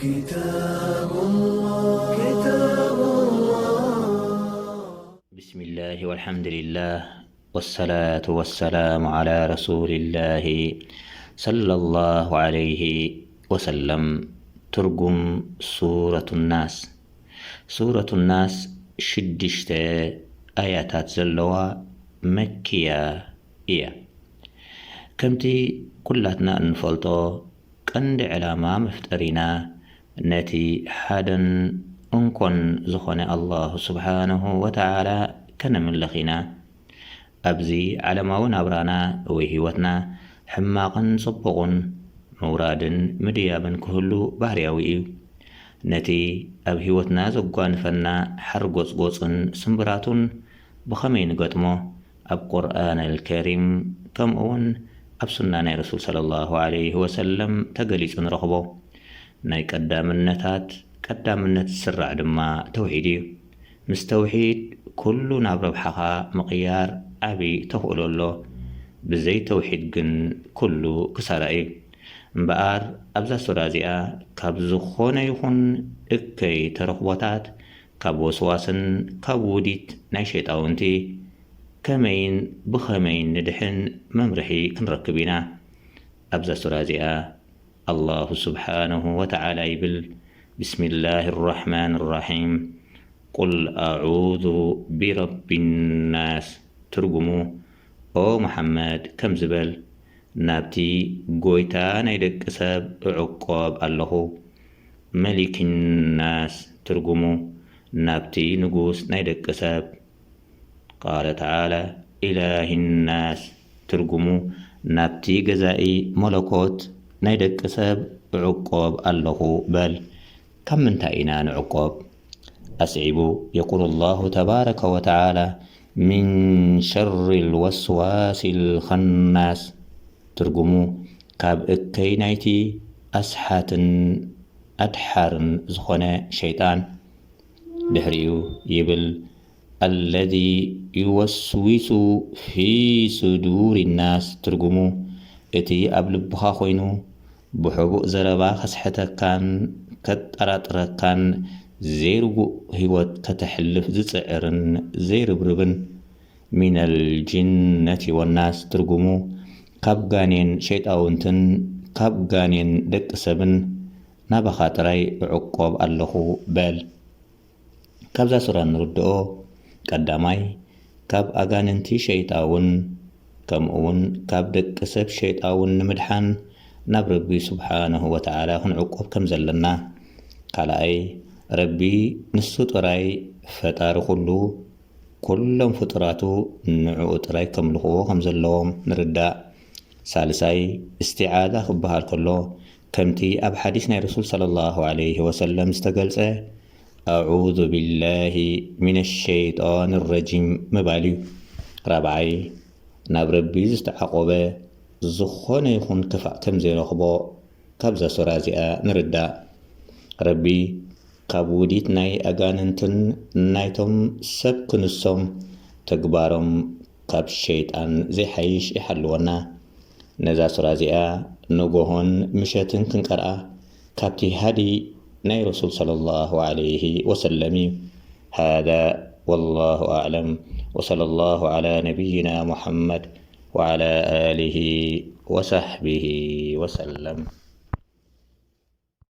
كتاب الله، كتاب الله. بسم الله والحمد لله والصلاة والسلام على رسول الله صلى الله عليه وسلم. ትርጉም ሱረቱ ናስ። ሱረቱ ናስ ሽዱሽተ ኣያታት ዘለዋ መክያ እያ። ከምቲ ኩላትና እንፈልጦ፣ ቀንዲ ዕላማ መፍጠሪና ነቲ ሓደን እንኮን ዝኾነ ኣላሁ ስብሓነሁ ወተዓላ ከነምልኽ ኢና። ኣብዚ ዓለማዊ ናብራና ወይ ህይወትና ሕማቕን ጽቡቕን ምውራድን ምድያብን ክህሉ ባህርያዊ እዩ። ነቲ ኣብ ህይወትና ዘጓንፈና ሓርጎጽጎጽን ስምብራቱን ብኸመይ ንገጥሞ? ኣብ ቁርኣን ኣልከሪም ከምኡውን ኣብ ሱና ናይ ረሱል ሰለላሁ ዐለይሂ ወሰለም ተገሊጹ ንረኽቦ። ናይ ቀዳምነታት ቀዳምነት ዝስራዕ ድማ ተውሒድ እዩ። ምስ ተውሒድ ኩሉ ናብ ረብሓኻ ምቕያር ዓቢ ተኽእሎ ኣሎ። ብዘይ ተውሒድ ግን ኩሉ ክሳራ እዩ። እምበኣር ኣብዛ ሱራ እዚኣ ካብ ዝኾነ ይኹን እከይ ተረኽቦታት፣ ካብ ወስዋስን ካብ ውዲት ናይ ሸይጣውንቲ ከመይን ብኸመይን ንድሕን መምርሒ ክንረክብ ኢና። ኣብዛ ሱራ እዚኣ ኣላሁ ስብሓነሁ ወተዓላ ይብል፣ ብስሚላሂ ራሕማን ራሒም፣ ቁል ኣዑዙ ቢረቢ ናስ። ትርጉሙ፣ ኦ መሓመድ፣ ከምዚ በል፣ ናብቲ ጎይታ ናይ ደቂ ሰብ እዕቆብ ኣለኹ። መሊኪ ናስ። ትርጉሙ፣ ናብቲ ንጉስ ናይ ደቂ ሰብ። ቃለ ተዓላ፣ ኢላሂ ናስ። ትርጉሙ፣ ናብቲ ገዛኢ መለኮት ናይ ደቂ ሰብ እዕቆብ ኣለኹ በል። ካብ ምንታይ ኢና ንዕቆብ? ኣስዒቡ፣ የቁሉ ላሁ ተባረከ ወተዓላ፣ ሚን ሸሪ ልወስዋሲ ልኸናስ። ትርጉሙ፣ ካብ እከይ ናይቲ ኣስሓትን ኣድሓርን ዝኾነ ሸይጣን። ድሕሪኡ ይብል፣ ኣለዚ ዩወስዊሱ ፊ ሱዱሪ ናስ። ትርጉሙ፣ እቲ ኣብ ልብኻ ኮይኑ ብሕቡእ ዘረባ ከስሕተካን ከጠራጥረካን ዘይርጉእ ህይወት ከተሕልፍ ዝጽዕርን ዘይርብርብን፣ ሚነል ጅነቲ ወናስ። ትርጉሙ፣ ካብ ጋኔን ሸይጣውንትን ካብ ጋኔን ደቂ ሰብን ናባኻ ጥራይ እዕቆብ ኣለኹ በል። ካብዛ ሱራ እንርድኦ፣ ቀዳማይ፣ ካብ ኣጋንንቲ ሸይጣውን ከምኡውን ካብ ደቂ ሰብ ሸይጣውን ንምድሓን ናብ ረቢ ስብሓነሁ ወተዓላ ክንዕቆብ ከም ዘለና። ካልኣይ፣ ረቢ ንሱ ጥራይ ፈጣሪ ኩሉ፣ ኩሎም ፍጡራቱ ንዕኡ ጥራይ ከምልኽዎ ከም ዘለዎም ንርዳእ። ሳልሳይ፣ እስቲዓዛ ክበሃል ከሎ፣ ከምቲ ኣብ ሓዲስ ናይ ረሱል ሰለላሁ ዐለይሂ ወሰለም ዝተገልጸ፣ ኣዑዙ ቢላሂ ሚነ ሸይጣን ረጂም ምባል እዩ። ራብዓይ፣ ናብ ረቢ ዝተዓቆበ ዝኾነ ይኹን ክፋእ ከም ዘይረኽቦ ካብዛ ሱራ እዚኣ ንርዳእ። ረቢ ካብ ውዲት ናይ ኣጋንንትን ናይቶም ሰብ ክንሶም ተግባሮም ካብ ሸይጣን ዘይሓይሽ ይሓልወና። ነዛ ሱራ እዚኣ ንጎሆን ምሸትን ክንቀርኣ ካብቲ ሃዲ ናይ ረሱል ሰለላሁ ዐለይሂ ወሰለም እዩ። ሃዛ ወላሁ ኣዕለም ወሰለላሁ ዐላ ነቢይና ሙሐመድ ወዐላ ኣሊሂ ወሰሕቢሂ ወሰለም።